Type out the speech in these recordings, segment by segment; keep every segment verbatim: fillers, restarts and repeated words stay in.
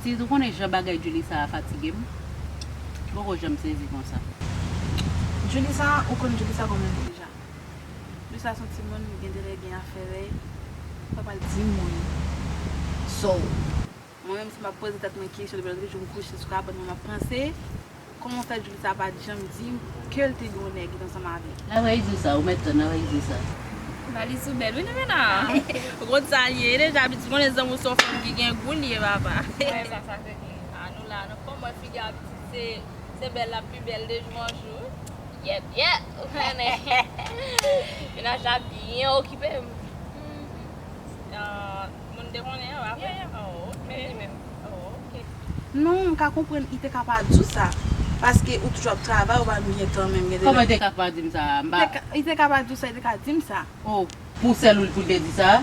Sis, ou konnen jan bagay Julissa a fatige m? M poko janm sezi konsa. Julissa, ou konn Julissa kòman l ye deja. Julissa se yon timoun, li gen dèlè, gen afè l, li pa pral di moun. So, mwen menm, si m ap poze tèt mwen kesyon depi lòt jou m kouche sou kabann mwen, m ap panse, kòman fè Julissa pa t janm di m ke l te gen yon nèg ki t ansanm avè l? N ap reyisi sa, ou mèt tann, n ap reyisi sa. Valiz ou bèl wi, Lumena. Ou konn sa l ye deja, piti, konnen zanmi w se yon fanm ki gen gou l ye, papa. Wè, sa, sa se vre. A, nou la, nou fò mwen figi a piti, se, se bèl l ap pi bèl de jou an jou. Yèp, yèp, ou konnen. Menaj la byen okipe m. Ah, moun te konnen an, apre? Yeah, yeah. Oh, ok. Men li menm. Oh, ok. Non, m ka konprann, li te ka pa di w sa. Paske ou toujou ap travay, ou pa menm gen tan menm, gen de lè. Kòman li te ka pa di m sa? M pa Li te ka, li te ka pa di w sa, li te ka di m sa. Oh, pou sèl ou l pou l te di sa?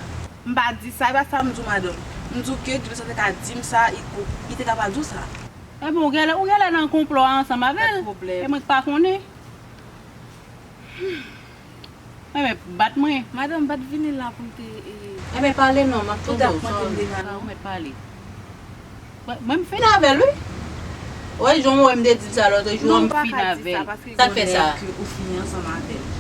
M pa di sa, e pa sa m di w, madanm. M di w ke Julissa te ka di m sa, li, li te ka pa di w sa. Ebyen, ou genlè, ou genlè nan konplo a ansanm avè l. Pa de pwoblèm. E mwen k pa konnen. Enben, bat mwen. Madanm, bat vini la pou m te, e, Enben, pale non, m ap tande w, sa w vle. Ou mèt pale. Mwen, mwen m fin avè l, wi. Wè, jan w wè m te di l sa lòt jou an, m fin avè l. Sa k fè sa? Ou fini ansanm avè l.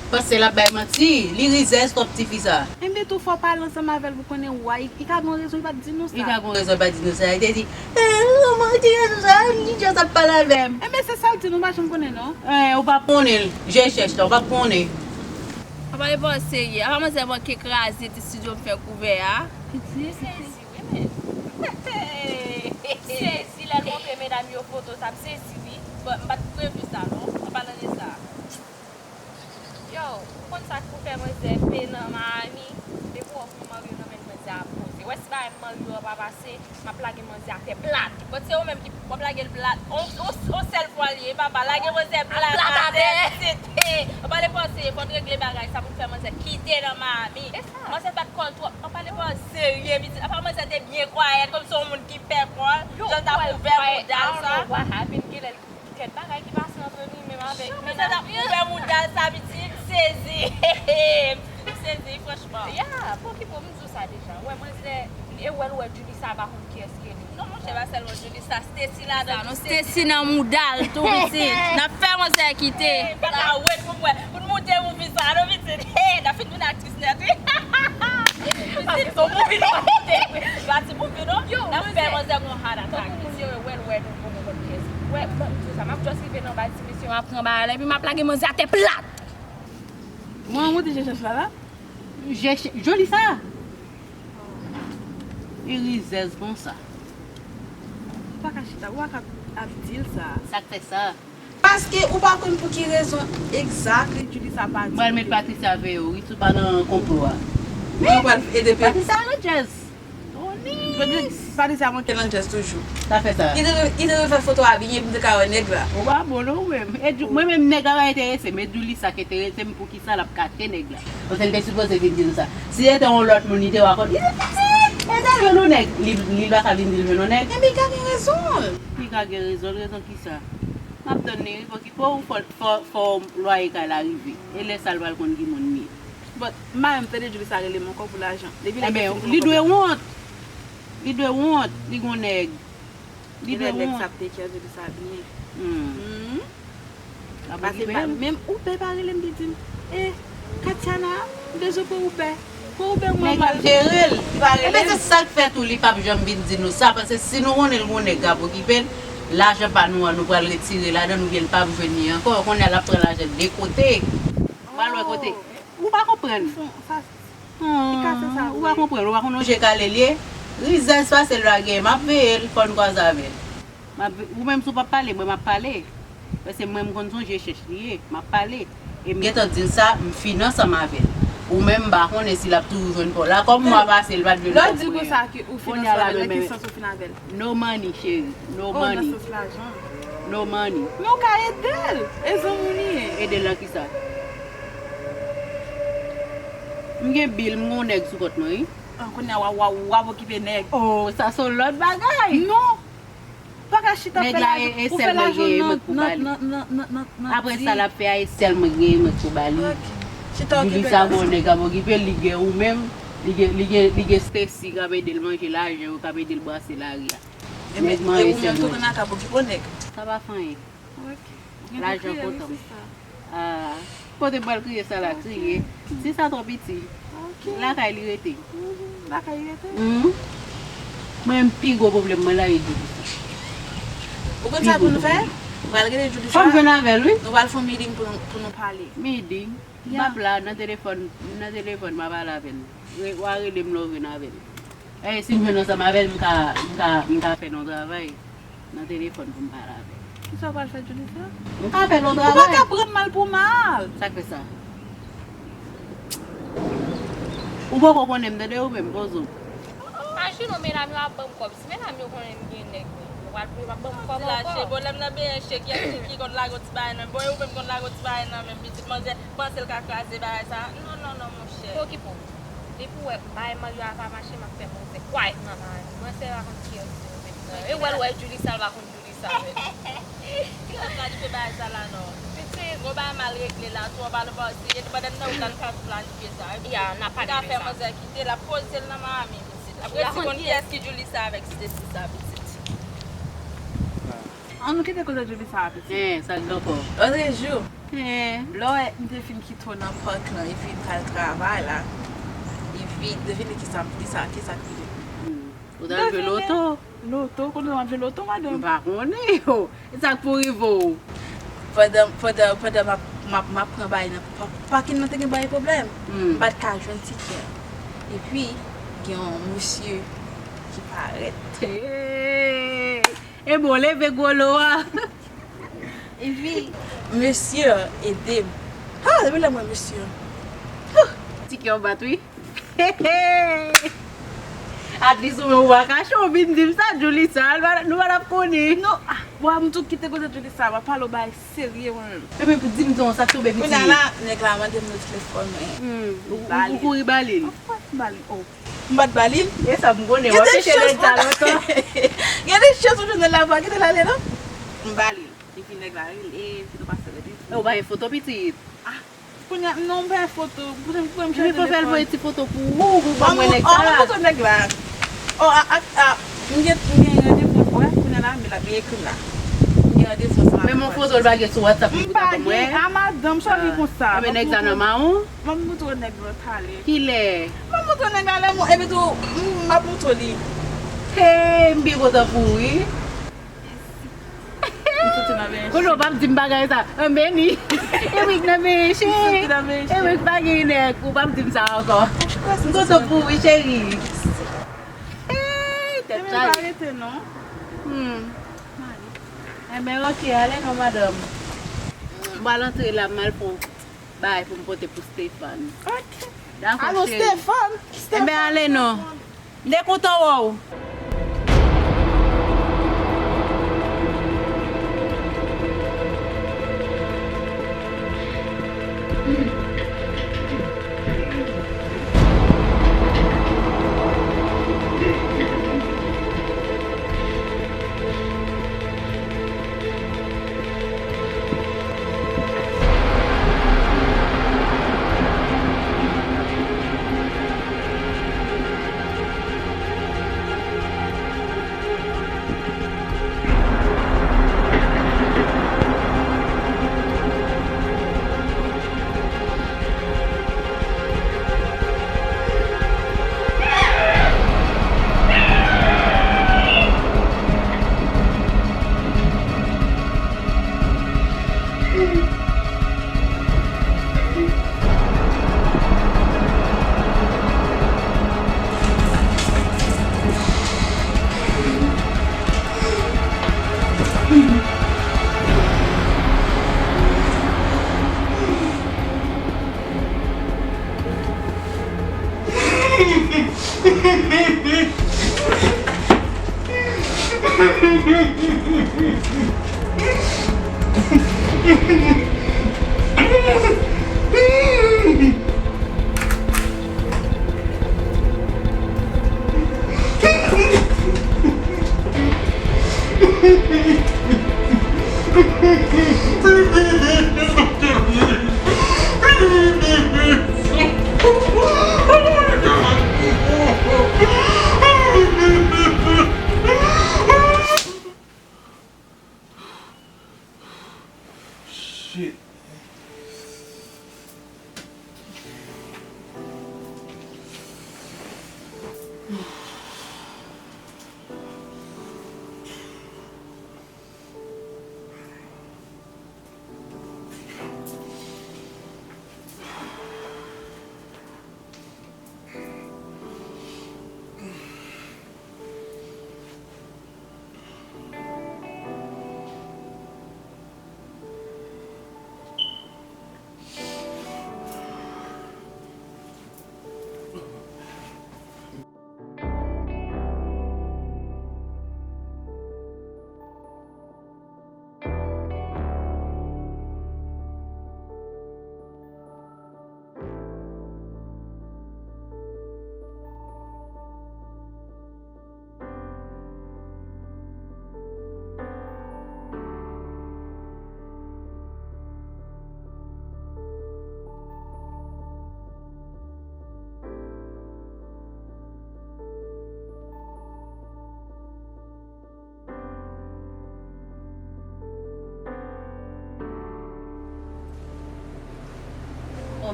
Panse l ap bay manti, li rizèz twòp tifi sa. Enben, tou fò pale ansanm avè l pou konnen why. Li ka gen yon rezon, li pa t di nou sa. Li ka gen yon rezon, li pa t di nou sa. Li te di, "Eh, ou manti, tout sa, li jis ap pale avè m." Enben, se sa l di nou, m pa janm konnen, non. Eh, ou p ap konnen l. Je chèch la, ou p ap konnen. Apa li pa serye? Apa manzè manke kraze ti estidyo m fè kouvè a? Piti, piti. Wi, men. M sezi lè l montre medam yo foto sa, m sezi, wi. Bon, m pa t previ sa, non, an palan de sa. Yo, ou konn sa k pou fè manzè pè nan Miami? Depi w wè pou mari w nan men manzè a poze. Wè si bagay mari w an pa pase, m ap lage manzè atè plat. Bon, se ou menm ki w ap lage l plat. On, on, on sèl fwa l ye, papa. Lage manzè plat atè. Plat atè. Tete. An pale panse, fò n regle bagay sa pou n fè manzè kite nan Miami. Manzè bat kò l twòp. An pale pa serye, pitit. Apa manzè te byen kwayèt, kòmsi yon moun ki pè kò l. Jan l t ap ouvè moudal sa. I don't know what happened. Genlè l gen kèk bagay ki pase antre nou menm avèk. Manzè t ap ouvè moudal sa, pitit. M sezi. M sezi, franchman. Ya, pa okipe w, m di w sa deja. Wè, manzè, e wè l wè Julissa pa konn kiyès ki rele. Non, monchè, pa sèlman Julissa, Stacy ladan, non, Stacy nan mouda l tou, pitit. N ap fè manzè kite. Gad la, wait pou m wè. Pou n moute movie sa, non, pitit. Hey, n ap fin vin aktris nèt, wi. Pitit, se yon movie nou ap moute, wi. Se pa ti movie, non. N ap fè manzè gon heart attack. Pitit, yo, wè l wè nou, bon, bon, bon, yes. Wè, m di w sa, m ap just rive nan baz ti mesye, m ap pran bagay la, epi m ap lage manzè atè plat. Mwen, mwen te chèche la, la. Je ch-, Julissa. E rizèz konsa. Ou pa ka chita, ou pa ka ap di l sa. Sa k fè sa? Paske ou pa konn pou ki rezon exactly Julissa pa di. M pral met Patricia veye w, wi, si w pa nan konplo a. Men ou pral ede pe- Patricia nan djèz. Patricia manke nan djèz toujou. Sa fè sa. Li te dwe, li te dwe fè foto a byen pou m te ka wè nèg la. Ou pa bon non ou menm. E Ju-, mwen menm nèg la pa enterese m. E Julissa k enterese m, poukisa l ap kache nèg la? Paske l te sipoze vin di nou sa. Si se te yon lòt moun, li te va konn. Li te, li te jwenn yon nèg. Li, li pa ka vin di l jwenn yon nèg. Enben, li ka gen rezon l. Li ka gen rezon l. Rezon kisa? M ap tann li, wi, pokipo ou fò, fò, fò lwaye kay la rive. E lè sa l pral konn ki moun li ye. But, m pa menm tande Julissa rele m ankò pou lajan. Depi lè Enben, li dwe wont. Li dwe wont. Li gon nèg. Li dwe wont. Nèg sa ap take care Julissa byen. Hmm. Hmm. Paske pa, menm Oubè pa rele m, li di m, "Eh, Katiana, m bezwen pran Oubè. Pran Oubè mwen." Nèg ap jere l, li pa rele l. Enben, se sa k fè tou li p ap janm vin di nou sa, paske si nou konnen l gon nèg k ap okipe l, lajan pa nou an, nou pral retire ladan, oubyen l p ap jwenn li ankò. Kounye a, l ap pran lajan de kote. Pral wè kote. Ou pa konprann. Li ka fè sa vre. Ou pa konprann, ou pa konn yon je kale l ye. Rizèz pase l pa genyen, m ap veye l, fò n kwaze avè l. M ap ve-, ou menm si w p ap pale, mwen m ap pale. Paske mwen m konn se yon je chèch li ye, m ap pale. E m gentan di l sa, m fin ansanm avè l. Ou menm m pa konnen si l ap toujou jwenn pa w la. Kòm mwa pase, l pa t jwenn pa w. Lè w di konsa ke ou fin ansanm avè l, nan ki sans ou fin avè l? No money, cheri. No money. Oh, nan sans lajan. No money. Men w ka ede l. E zanmi w li ye. Ede l nan kisa? M gen bil, m gon nèg sou kont mwen, wi. Ah, kounye a w ap, w ap, w ap okipe nèg. Oh, sa se yon lòt bagay. Non. Pa ka chita fè lajan. Nèg la e, e sèl mwen genyen mwen k pou ba li. Nan, nan, nan, nan, nan, apre sa l ap fè a, e sèl mwen genyen mwen k pou ba li. Ok. Chita okipe nèg la. Julissa gon nèg k ap okipe l, li gen ou menm, li gen, li gen, li gen Stacy k ap ede l manje lajan yo, k ap ede l brase lari a. Nèg manyen sèl mwen. Sa pa fè anyen. Lajan kontan m. Ah, kote m pral kriye sa la, kriye. Si sa twò piti, lakay li rete. Lakay li rete? Mwen menm pi gwo pwoblèm mwen la e Djoulisa. Ou konn sa pou nou fè? Ou pral rele Djoulisa. Fò m jwenn avè l, wi. Nou pral fè yon meeting pou nou, pou nou pale. Meeting? M ap la nan telefòn, nan telefòn m a pale avè l. Re- W a rele m lè w vin avè l. E si m jwenn ansanm avè l, m ka, m ka, m ka fè non travay nan telefòn pou m pale avè l. Kisa w pral fè, Djoulisa? M ka fè non travay. Ou pa ka pran mal pou mal. Sa k fè sa? Ou poko konnen m, tande, ou menm, poze w. Imajine w, medam yo ap ban m kòb. Si medam yo konnen m gen nèg, yo pral, yo p ap ban m kòb ankò. Pwoblèm nan benyen chek, ki konn lage yon ti bagay nan men. Bon, e ou menm konn lage yon ti bagay nan men m, pitit manzè, panse l ka kraze bagay sa. Non, non, non, monchè. Okipe w. Depi w wè bagay Mario a pa mache, m ap fè manzè kwayèt nan bagay. Mwen sèl pa konn kiyès de yo menm nan. E w wè l wè Djoulisa, l pa konn Djoulisa menm. Kiyès la ki fè bagay sa la non? Pitit, gon bagay mal regle la, tou anba nan pase, e pandan n nan wout la, n ka planifye sa. Ya, n ap pale de sa. N ka fè manzè kite l, ap poze l nan Miami, pitit. L ap resi konn kiyès ki Djoulisa avèk sesi sa, pitit. An nou kite koze Djoulisa a, pitit. Hein, sa k gen ankò? Lòtrejou, lè w wè m te fin kite w nan pak lan, epi m t al travay la, epi devine kisa, kisa, kisa k rive. Hmm. Ou t al jwe loto? Loto? Kote w ap jwe loto, madanm? M pa konnen, yo. E sa k pou rive w? Pandan, pandan, pandan m ap, m ap, m ap pran bagay nan pa- pakin nan, te gen bagay pwoblèm. Hmm. M pa t ka jwenn tikè. Epi, gen yon mesye ki parèt. Hey! E bon, leve gwo lo a. Epi, mesye an ede m. Ha, depi lè m wè mesye an. Tikè w bat, wi. At least ou menm ou pa kache, ou vin di m sa, Djoulisa, nou pa t ap konnen. Non, ah, bon, m tou kite koze Djoulisa, m ap pale w bagay serye mwen menm. Epi pou di m non, sa k tonbe pitit. Kounye a la, nèg la mande m nan telefòn mwen. Hmm, ou, ou, ou kouri ba li l. Of course, m ba li l. Oh. M pa t ba li l. E sa m konnen, w ap chèche nèg sa lontan. Gen de chans ou jwenn l la, pa kite l ale non. M ba li l. Epi nèg la rele, epi nou pase rete. E ou pa gen foto pitit? Ah, kounye a, non, m pa gen foto. Kote m, kote m chèche telefòn? Epi fò fè l voye ti foto pou ou, pou w ban mwen nèg sa. An, an, an, foto nèg la. Oh, a, a, a, m gen, m gen randevou avè l, kounye a la, men l ap vin ekri m la. M gen randevou ansanm avè l. Men mon foto l pa gen sou WhatsApp li pou ta ban mwen? M pa gen, a madanm, sa vin konsa. Ah, men nèg sa nan mawon? M ap montre w nèg la talè. Kilè? M ap montre w nèg la lè mwen, epi tou, m, m ap montre w li. Hey, m byen kontan pou ou, wi. M soti nan bench. Kounye w p ap di m bagay sa. An beni. Erik nan bench. M soti nan bench. Erik pa gen nèg, ou p ap di m sa ankò. M kontan pou ou, wi, cheri. Hey, tèt chaje. Emen pa rete, non. Hmm. Enben, oke, ale non, madanm. M pral antre la, m al pran bagay pou m pote pou Stéphane. Ok. Dakò, cheri. Alo, Stéphane, Stéphane. Enben, ale non. M te kontan wè w.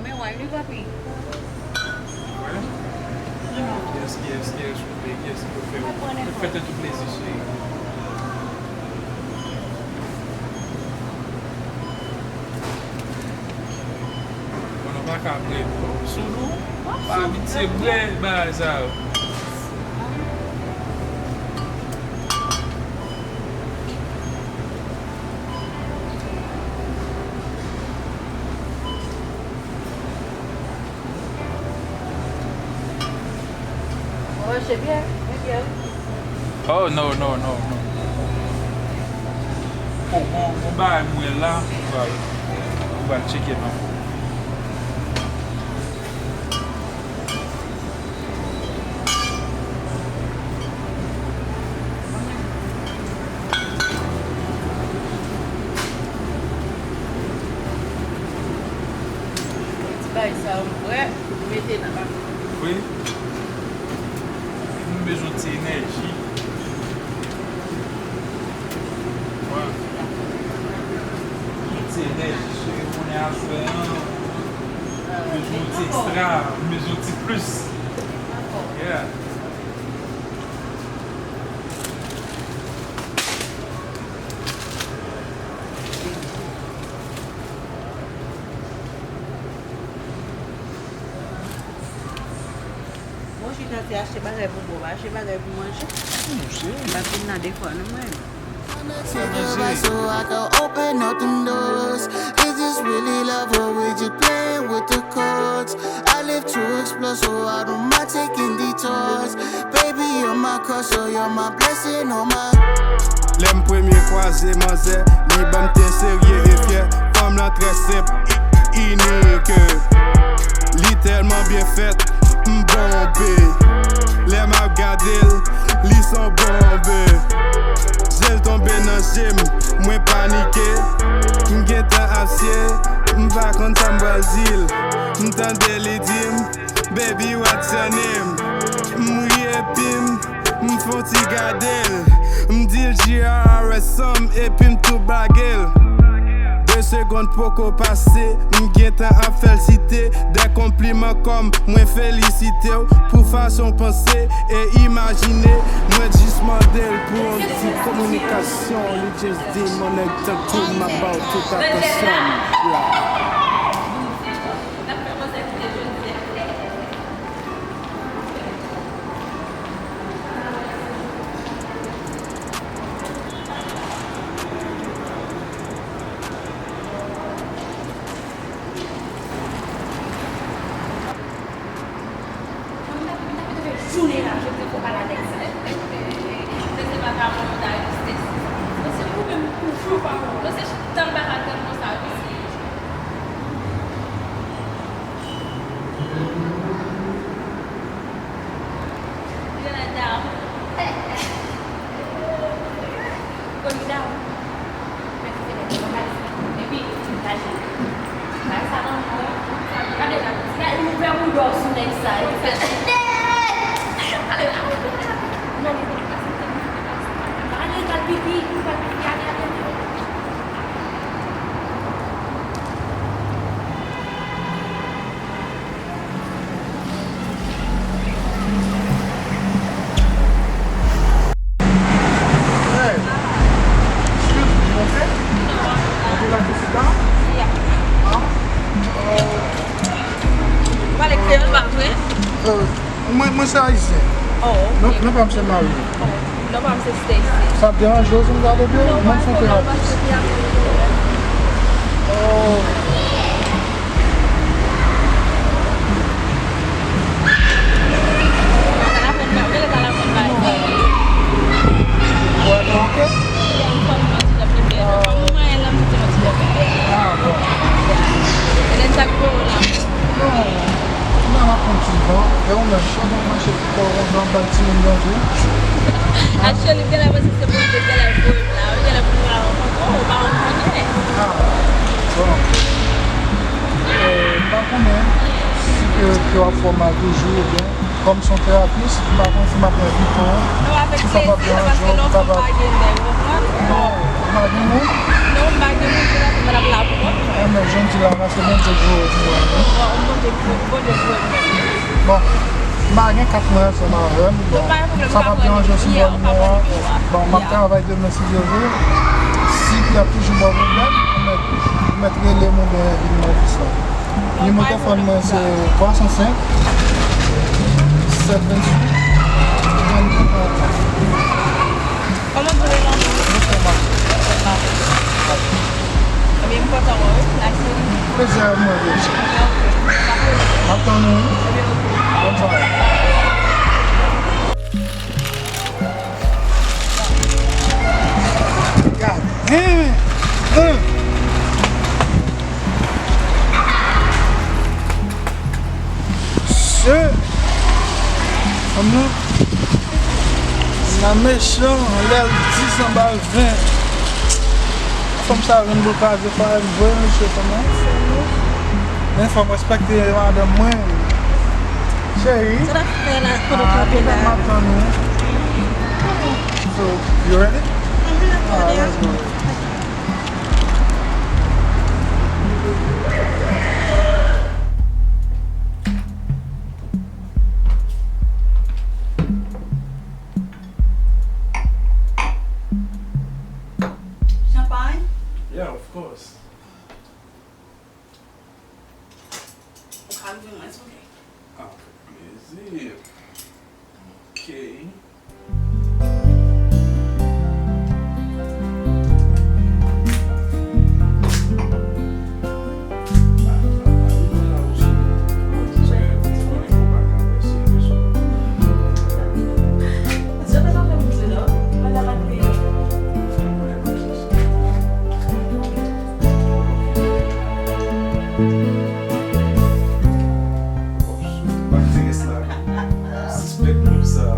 Men wine wi, papi. Kiyès, kiyès, kiyès ou vle? Kiyès ki pou fè, fè tèt ou plezi, cheri? Bon, nou pa ka bwè sou nou. Pa abitye bwè bagay sa yo. Ou mache byen, byen. Oh, no, no, no, no. Oh, bon, bon bagay mwen la, ou pral, ou pral tcheke non. Ti bagay sa yo, m prè, m mete nan. Wi. M bezwen ti enèji. Wi. Ti enèji, cheri, konnen aswè an. M bezwen ti ekstra, m bezwen ti plis. Yeah. Bon, chita se achte bagay pou bwè, pa achte bagay pou manje. M pa fin nan de fwa non mwen. So I can open up them doors. Is this really love or we just playing with the chords? I live to explore, so I don't mind taking detours. Baby, you're my crush, so you're my blessing, oh my. Lè m premye kwaze manzè, li ban m ten serye e fyè. Fanm lan trè senp, i- inik. Li tèlman byen fèt, m bonbe. Lè m ap gade l, li s on bonbe. Je l tonbe nan je m, mwen panike. M gentan ap sye, m pa konn sa m pral di l. M tande li di m, "Baby, what's your name?" M ri epi m, m fè yon ti gade l. M di l G R R S on m epi m tou bage l. De segonn poko pase, m gentan ap fè l site de konpliman kòm mwen felisite w pou fason w panse e imajine. Mwen jis mande l pou yon ti kominikasyon, li jis di m yon nèg tankou m ap ba w tout atansyon m la. Jounen la, jodi fò pa la nèg sa. Se se pa ta moun ta egziste si sa. Paske ou menm toujou pa moun. Paske tan pa ka tann konsa wi se. Li nan dam. Kòm dam. Mèsi Senyè, mwen pa di. Epi, gade. Bagay sa nan mwen. Gade la. Gade, li ouvè bouda w sou nèg sa. Li fè. Ale la. Non, li pa se. Ale, al pipi. Ou pa pipi. Ale, ale, ale. Hey, excuse me, you okay? You okay like to sit down? Yeah. Huh? Uh, Ou pale kreyòl pa vre? Uh, Mwen, mwen se ayisyen. Oh, ok. Non, non pa m se Mario. Oh, non pa m se Stacy. Sa ap deranje w si m gade byen? Non, mwen se yon terapis. Oh. Ah, bon. Non. Ou nan rakonte souvan, e ou menm, pandan w mache pou kò w, ou konn ap bay timoun danje? Actually, m genlè panse se Bondye k genlè voye m la wi, genlè pou nou pa rankontre, ou pa rankontre. Ah, bon. Euh, m pa konnen si ke, ke w ap fè w mal toujou, oubyen, kòm se yon terapis, m pa konnen si m ap envite w, si sa p ap deranje w, pou kapab. Non, avèk plezi, paske lòt fwa m pa gen nèg, ou konprann? Non, ou pa gen moun? Non, m pa gen moun, se paske m pa t ap la pou kont mwen. Eh, men, jan m di Travay se Bondye ki voye pou mwen wi. Bon, m pa gen kat mwen ansanm avè m. Bon, sa p ap deranje w si m ba w nimewo a. Bon, m ap travay demen si Dye vle. Si l ap toujou ba w pwoblèm, ou mèt, ou mèt rele m oubyen vin nan ofis la. Nimewo telefòn mwen se twa san senk, sèt venntuit, trannde karant. Kòman w rele non? Mwen se Max. Max. Ebyen, m kontan wè w wi. Nice to meet you. Plezi a mwen, baby. Ebyen, ok. M ap tann ou wi. Ebyen, ok. Bòn sware. God damn it! Hum. Mesye! Fanm nan, fanm nan mechan, lè l di sanba ven. Fanm sa vin pou kraze fwa m vre, mesye, fanm nan. Men fò m respekte madanm mwen. Cheri. Sa w ap fè la, kote w kanpe la? Ah, m ap tann ou. So, you ready? Mhm, I'm ready. Alright, let's go. Champagne? Yeah, of course. Ou ka louvri mwen, silvouplè? Avèk plezi. Ok. Sispèk moun sa.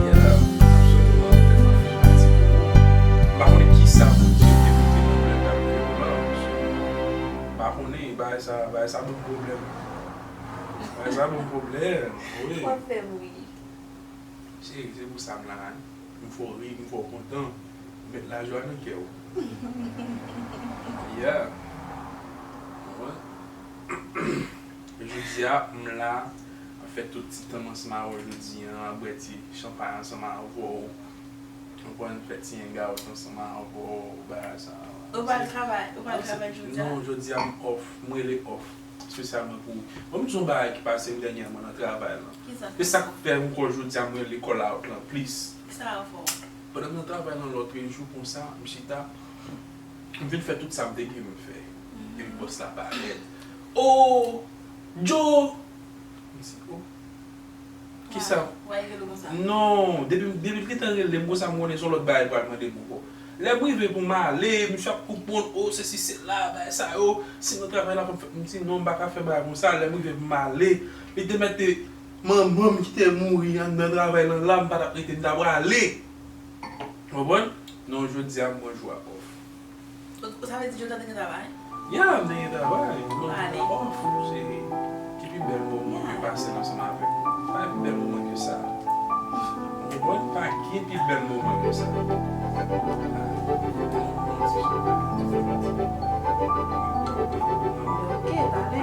Yeah, absoliman. Tèlman fanatik ou. M pa konnen kisa Bondye te pote nan pwen tab yo la. M pa konnen, bagay sa, bagay sa ban m pwoblèm. Bagay sa ban m pwoblèm, wi. W ap fè m ri. Cheri, se pou sa m la, wi. M fè w ri, m fè w kontan. M met lajwa nan kè w. Yeah. Ou konprann? Jodi a, m la, ap fè tout ti tan m ansanm avè w jodi a, ap bwè ti chanpay ansanm avè w. Ou konprann, fè ti hangout ansanm avè w, bagay sa. Ou pral travay, ou pral travay jodi a? Non, jodi a m off, m rele off, espesyalman pou ou. Bon, m di yon bagay ki pase m dènyèman nan travay lan. Kisa? E sa k fè m kwè jodi a m rele call out lan plis. Kisa yo fè w? Pandan m nan travay lan lòtrejou konsa, m chita, m vin fè tout sa m te gen pou m fè. Mhm. Epi bòs la parèt. "Oh! Joe!" M di, "Oh! Kisa?" Why, why you look konsa? Non, depi, depi l gentan rele m konsa, m konnen se yon lòt bagay l pral mande m ankò. Lè m rive pou m ale, misye ap konprann, "Oh, sesi, sela, bagay sa yo, si nan travay la, fò m fè," m di, "Non, m pa ka fè bagay konsa." Lè m rive pou m ale, li te mete manman m ki te mouri anndan travay lan la, m pa t ap rete, m ta prale. Ou konprann? Non, jodi a, m pran jou a off. Ou, sa vle di jodi a te gen travay? Ya, m te gen travay. Mwen off, se ki pi bèl moman mwen pase ansanm avèk ou. Pa gen pi bèl moman ke sa. Ou konprann? Pa gen pi bèl moman ke sa. Ok, pale.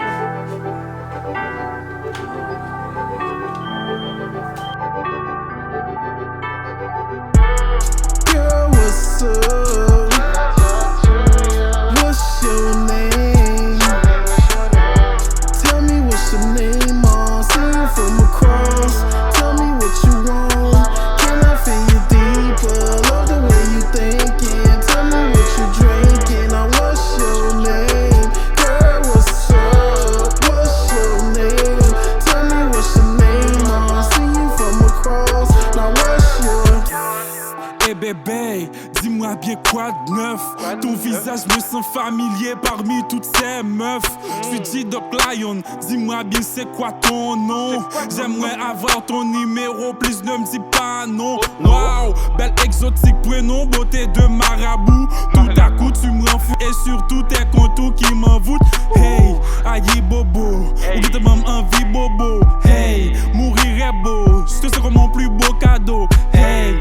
Quoi de neuf? Ton visage me semble familier parmi toutes ces meufs. Je suis G-Doc Lion, dis-moi bien c'est quoi ton nom? J'aimerais avoir ton numéro, please ne me dis pas non. Wow, belle exotique, prénom, beauté de marabout. Tout à coup tu me rends fou et surtout tes contours qui m'envoûtent. Hey, ayi bobo, ou gentan ban m anvi bobo. Hey, mourir est beau, je te serai mon plus beau cadeau. Hey,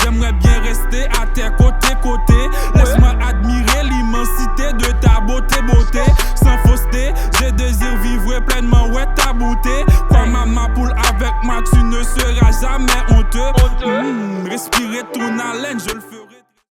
j'aimerais bien rester à tes côtés, côtés. Laisse-moi admirer l'immensité de ta beauté, beauté. Sans fausseté, je désire vivre pleinement, ouais, ta bonté. Crois ma ma poule, avec moi tu ne seras jamais honteux. Hmm, respirer ton haleine, je le